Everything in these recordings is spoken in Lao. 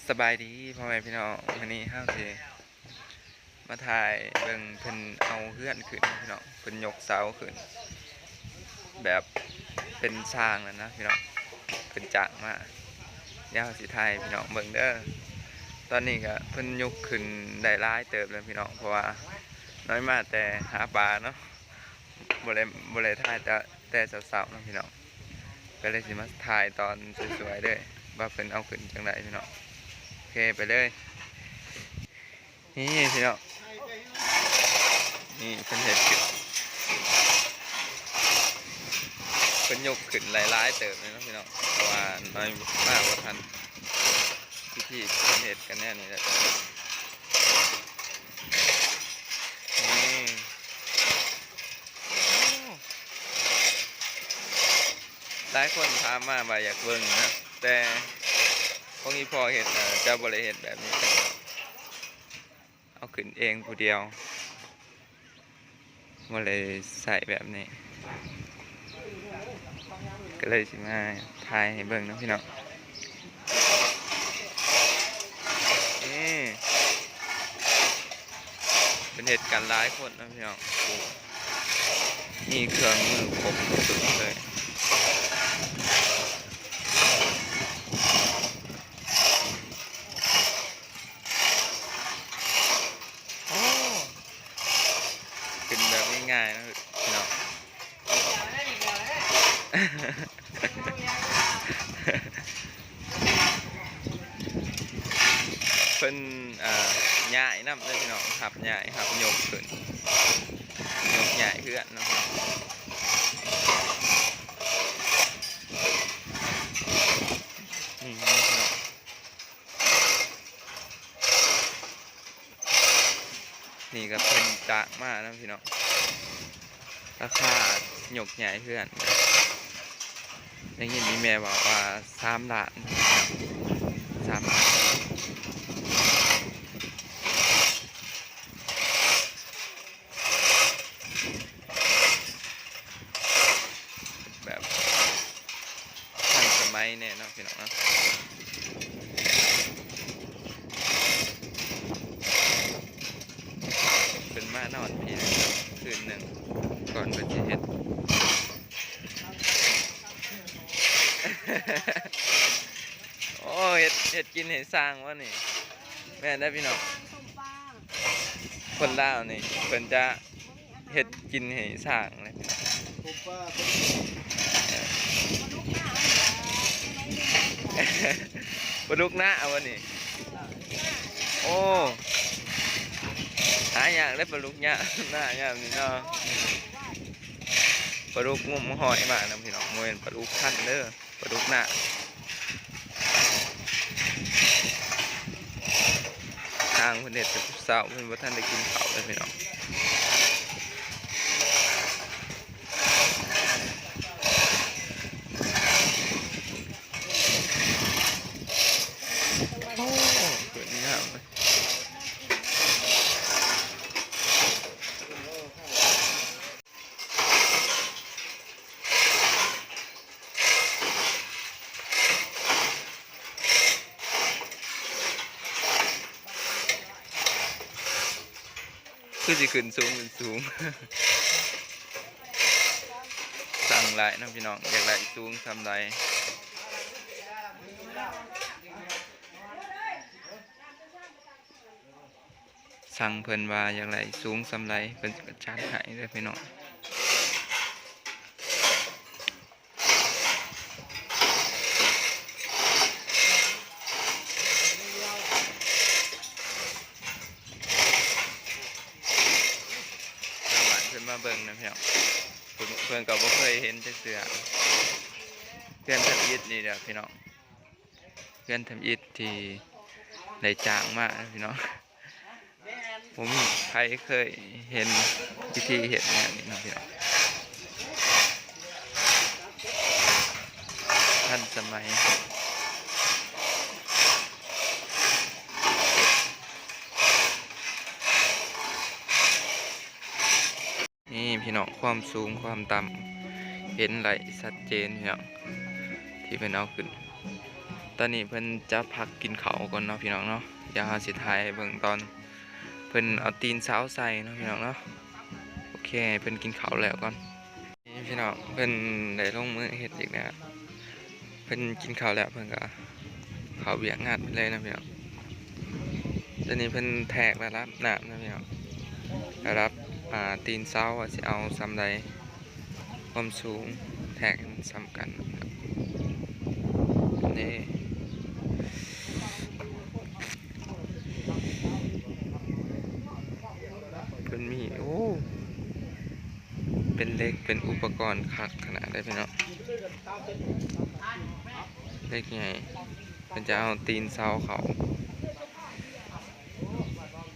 ສະບາຍດີພໍ່ແມ່ພີ່ນ້ອງ, ມື້ນີ້ເຮົາຊິມາຖ່າຍເບິ່ງເພິ່ນເອົາເຮືອນຂຶ້ນເນາະພີ່ນ້ອງ, ເພິ່ນຍົກເສົາຂຶ້ນ ແບບເປັນຊ່າງນັ້ນນະພີ່ນ້ອງ, ເພິ່ນຈ້າງມາ. ດຽວເຮົາຊິຖ່າຍໃຫ້ພີ່ນ້ອງເບິ່ງເດີ. ຕອນນີ້ກະເພິ່ນຍົກຂຶ້ນໄດ້ຫຼາຍເຕີບແລ້ວພີ່ນ້ອງ, ເພາະວ່ານ້ອຍມາແຕ່ຫາປາເນາະ, ບໍ່ໄດ້ ບໍ່ໄດ້ຖ່າຍແຕ່ ແຕ່ເຊົ້າໆເນາະພີ່ນ້ອງ, ກະເລີຍຊິມາຖ່າຍຕອນສວຍໆເດີ ວ່າເພິ່ນເອົາຂຶ້ນຈັ່ງໃດພີ່ນ້ອງ. ໂອເຄ ໄປເລີຍ. ນີ້ພີ່ນ້ອງ, ນີ້ເພິ່ນເຮັດຂຶ້ນ ເພິ່ນຍົກຂຶ້ນຫຼາຍໆເຕີບເລີຍເນາະພີ່ນ້ອງ, ເພາະວ່ານ້ອຍມາບໍ່ທັນ. ວິທີເພິ່ນເຮັດກະແນວນີ້ແຫຼະ. ນີ້ ໂອ້ ຫຼາຍຄົນຖາມມາວ່າຢາກເບິ່ງນະ, ແຕ່ຂອງອີ່ພໍ່ເຮັດນະ ຈະບໍ່ໄດ້ເຮັດແບບນີ້, ເອົາຂຶ້ນເອງຜູ້ດຽວ, ບໍ່ໄດ້ໃຊ້ແບບນີ້, ກະເລີຍຊິມາຖ່າຍໃຫ້ເບິ່ງເນາະພີ່ນ້ອງ. ນີ້ ເພິ່ນເຮັດກັນຫຼາຍຄົນເນາະພີ່ນ້ອງ, ມີເຄື່ອງມືຄົບທຸກຊຸດເລີຍ. ໂອ້ ຂຶ້ນແບບງ່າຍໆເນາະພີ່ນ້ອງ. ເພິ່ນ ອ່າ ຍ້າຍນຳເດີພີ່ນ້ອງ, ຮັບຍ້າຍ ຮັບຍົກຂຶ້ນ ຍົກຍ້າຍເຮືອນເນາະພີ່ນ້ອງ. ນີ້ເນາະພີ່ນ້ອງ. ນີ້ກະເພິ່ນຈ້າງມານຳພີ່ນ້ອງ, ລາຄາຍົກຍ້າຍເຮືອນ ໄດ້ຍິນອີ່ແມ່ເວົ້າວ່າສາມລ້ານ, ສາມລ້ານ. ແບບທັນສະໄໝແນ່ເນາະພີ່ນ້ອງເນາະ. ເພິ່ນມານອນພີ້ນະ ຄືນໜຶ່ງ ກ່ອນເພິ່ນຊິເຮັດ. ໂອ້ ເຮັດ ເຮັດກິນໃຫ້ຊ່າງວະນີ້. ແມ່ນເດີພີ່ນ້ອງ, ຄົນລາວນີ້ເພິ່ນຈະເຮັດກິນໃຫ້ຊ່າງເລີຍ. ປາດຸກນາວະນີ້. ໂອ້ ຫາຍາກເດ້ປາດຸກນາ ນາຍາມນີ້ເນາະ. ປາດຸກງຸ້ມຫອຍມານຳພີ່ນ້ອງ, ບໍ່ແມ່ນປາດຸກພັນເດີ. ປາດຸກນາ ທາງເພິ່ນເຮັດແຕ່ເຊົ້າ ເພິ່ນບໍ່ທັນໄດ້ກິນເຂົ້າເລີຍພີ່ນ້ອງ. ໂອ້ ເປີດງາມເລີຍ. ຄືຊິຂຶ້ນສູງຂຶ້ນສູງ. ຊ່າງຫຼາຍເນາະພີ່ນ້ອງ, ຢາກໄດ້ສູງສ່ຳໃດ. ສັ່ງເພິ່ນວ່າຢາກໄດ້ສູງສ່ຳໃດ ເພິ່ນກະຈັດໃຫ້ເດີພີ່ນ້ອງ. ຊາວບ້ານເພິ່ນມາເບິ່ງນະພີ່ນ້ອງ, ເພິ່ນ ເພິ່ນກະບໍ່ເຄີຍເຫັນຈັກເທື່ອ. ເຮືອນທຳອິດນີ້ເດີພີ່ນ້ອງ. ເຮືອນທຳອິດທີ່ໄດ້ຈ້າງມາເນາະພີ່ນ້ອງ, ບໍ່ມີໃຜເຄີຍເຫັນວິທີເຮັດແນວນີ້ເນາະພີ່ນ້ອງ, ທັນສະໄໝ. ນີ້ພີ່ນ້ອງ, ຄວາມສູງຄວາມຕ່ຳເຫັນໄດ້ຊັດເຈນພີ່ນ້ອງ, ທີ່ເພິ່ນເອົາຂຶ້ນ ຕອນນີ້ເພິ່ນຈະພັກກິນເຂົ້າກ່ອນເນາະພີ່ນ້ອງເນາະ. ດຽວເຮົາຊິຖ່າຍໃຫ້ເບິ່ງຕອນເພິ່ນເອົາຕີນເສົາໃສ່ເນາະພີ່ນ້ອງເນາະ. ໂອເຄ ໃຫ້ເພິ່ນກິນເຂົ້າແລ້ວກ່ອນ. ນີ້ພີ່ນ້ອງ ເພິ່ນໄດ້ລົງມືເຮັດອີກແລ້ວ. ເພິ່ນກິນເຂົ້າແລ້ວ ເພິ່ນກໍເຂົ້າວຽກງານເພິ່ນເລີຍເນາະພີ່ນ້ອງ. ຕອນນີ້ເພິ່ນແທກລະດັບນ້ຳເນາະພີ່ນ້ອງ. ລະດັບ ອ່າ ຕີນເສົາວ່າຊິເອົາສ່ຳໃດ ຄວາມສູງ ແທກໃຫ້ມັນສ່ຳກັນ. ນີ້ ເພິ່ນມີ ໂອ້ ເປັນເຫຼັກ ເປັນອຸປະກອນຄັກຂະໜາດເລີຍພີ່ນ້ອງ. ເຫຼັກໃຫຍ່ ເພິ່ນຈະເອົາຕີນເສົາເຂົ້າ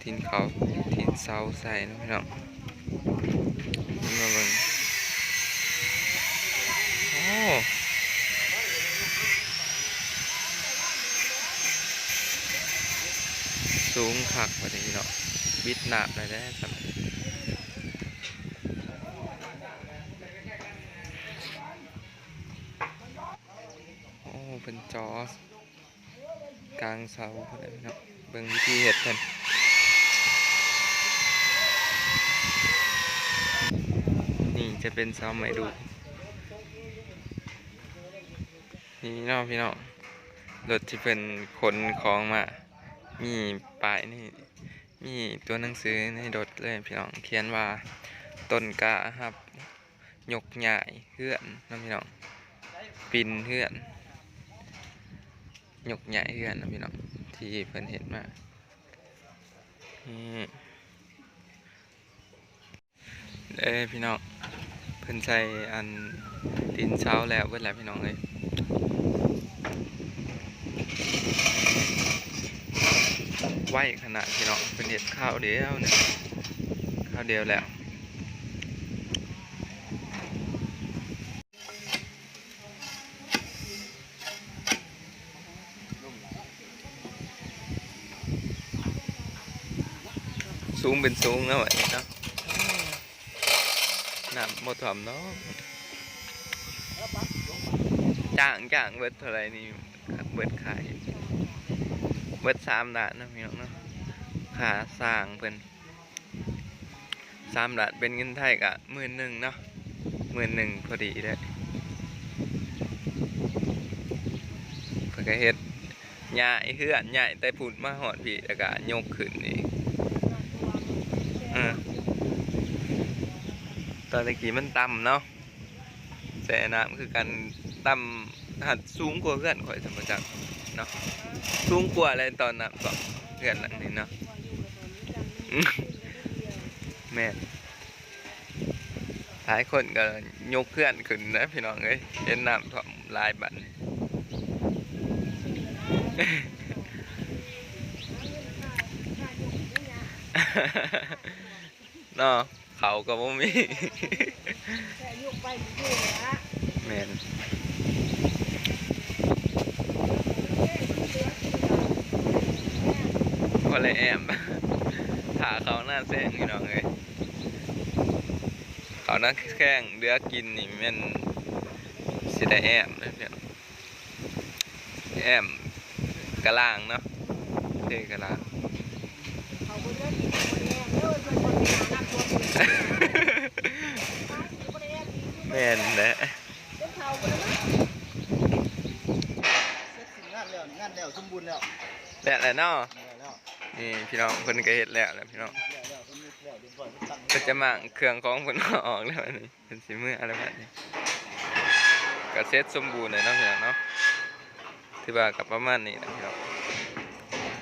ຕີນເຂົ້າ ຕີນເສົາໃສ່ເນາະພີ່ນ້ອງ. ມາເບິ່ງ ໂອ້ ສູງຄັກບາດນີ້ເນາະ. ບິດນ້ຳໄດ້ແລ້ວສ່ຳນີ້. ໂອ້ ເພິ່ນເຈາະກາງເສົາພຸ້ນແຫຼະເນາະ. ເບິ່ງວິທີເຮັດເພິ່ນ. ນີ້ຈະເປັນເສົາໄມ້ດູກ ນີ້ເນາະພີ່ນ້ອງ. ລົດທີ່ເພິ່ນຂົນຂອງມາ ມີປ້າຍນີ້ ມີຕົວໜັງສືໃນລົດເລີຍພີ່ນ້ອງ ຂຽນວ່າ ຕົ້ນກ້າຮັບ ຍົກຍ້າຍເຮືອນເນາະພີ່ນ້ອງ. ປິ່ນເຮືອນ ຍົກຍ້າຍເຮືອນເນາະພີ່ນ້ອງ ທີ່ເພິ່ນເຮັດມາ. ນີ້ເດີພີ່ນ້ອງ ເພິ່ນໃສ່ອັນຕີນເສົາແລ້ວເບິດແລ້ວພີ່ນ້ອງເອີຍ. ໄວຂະໜາດພີ່ນ້ອງ ເພິ່ນເຮັດຄາວດຽວນີ້ ຄາວດຽວແລ້ວ. ສູງເປັນສູງເນາະ ບາດນີ້ເນາະ. ນ້ຳບໍ່ຖ້ວມເນາະ. ຈ້າງ ຈ້າງເບິດເທົ່າໃດນີ້ ເບິດຄ່າເຮັດ ເບິດສາມລ້ານເນາະພີ່ນ້ອງເນາະ ຄ່າສ້າງເພິ່ນ. ສາມລ້ານເປັນເງິນໄທກະໝື່ນໜຶ່ງເນາະ ໝື່ນໜຶ່ງພໍດີເດ້. ເພິ່ນກະເຮັດ ຍ້າຍເຮືອນ ຍ້າຍແຕ່ພຸ້ນມາຮອດພີ້ ແລ້ວກະຍົກຂຶ້ນອີກ. ເອີ ຕອນຕະກີ້ມັນຕ່ຳເນາະ ແຊ່ນ້ຳຄືກັນ ຕ່ຳ ຫາກສູງກວ່າເຮືອນຂ້ອຍຊ້ຳບໍ່ຈັກເນາະ. ສູງກວ່າແຫຼະຕອນນ້ຳຖ້ວມເຮືອນຫຼັງນີ້ເນາະ. ແມ່ນ ຫຼາຍຄົນກໍຍົກເຮືອນຂຶ້ນນະພີ່ນ້ອງເອີຍ ເຫັນນ້ຳຖ້ວມຫຼາຍບາດນີ້ເນາະ. ເຂົ້າກໍບໍ່ມີ ແມ່ນ ພໍໄດ້ແອ້ມ ຖ້າເຂົ້ານາແຊງພີ່ນ້ອງເອີຍ. ເຂົ້ານາແຊງເຫຼືອກິນນີ້ແມ່ນຊິໄດ້ແອ້ມເດີພີ່ນ້ອງ ແອ້ມກະລາງເນາະ ເທກະລາງ. ແມ່ນແຫຼະ ເສັດສິ້ນງານແລ້ວ ງານແລ້ວ ສົມບູນແລ້ວ ແລ້ວແຫຼະເນາະ. ນີ້ພີ່ນ້ອງ ເພິ່ນກໍເຮັດແລ້ວແຫຼະພີ່ນ້ອງ ເພິ່ນຈະມ້າງເຄື່ອງຂອງເພິ່ນອອກແລ້ວ ອັນນີ້ເພິ່ນຊິເມືອແລ້ວບາດນີ້ ກໍເສັດສົມບູນແລ້ວເນາະພີ່ນ້ອງເນາະ. ຖືວ່າກໍປະມານນີ້ແຫຼະພີ່ນ້ອງ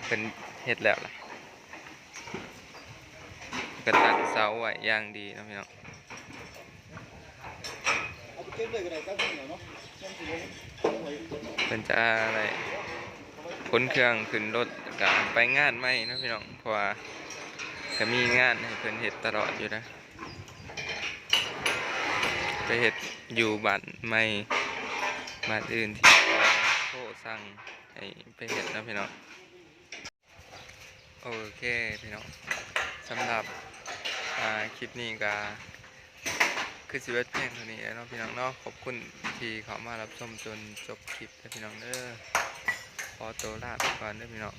ເພິ່ນເຮັດແລ້ວລະ ກໍຕັ້ງເສົາໄວ້ຢ່າງດີເນາະພີ່ນ້ອງ. ເພິ່ນຈະໄດ້ຂົນເຄື່ອງຂຶ້ນລົດ ແລ້ວກະໄປງານໃໝ່ເນາະພີ່ນ້ອງ ເພາະວ່າກະມີງານໃຫ້ເພິ່ນເຮັດຕະຫຼອດຢູ່ນະ ໄປເຮັດຢູ່ບ້ານໃໝ່ ບ້ານອື່ນທີ່ໂທສັ່ງໃຫ້ໄປເຮັດເນາະພີ່ນ້ອງ. ໂອເຄພີ່ນ້ອງ ສຳລັບ ອ່າ ຄລິບນີ້ກະຄືຊິເບິດພຽງເທົ່ານີ້ແຫຼະເນາະພີ່ນ້ອງເນາະ. ຂອບຄຸນທີ່ເຂົ້າມາຮັບຊົມຈົນຈົບຄລິບເດີພີ່ນ້ອງເດີ. ຂໍໂຕລາໄປກ່ອນເດີພີ່ນ້ອງ.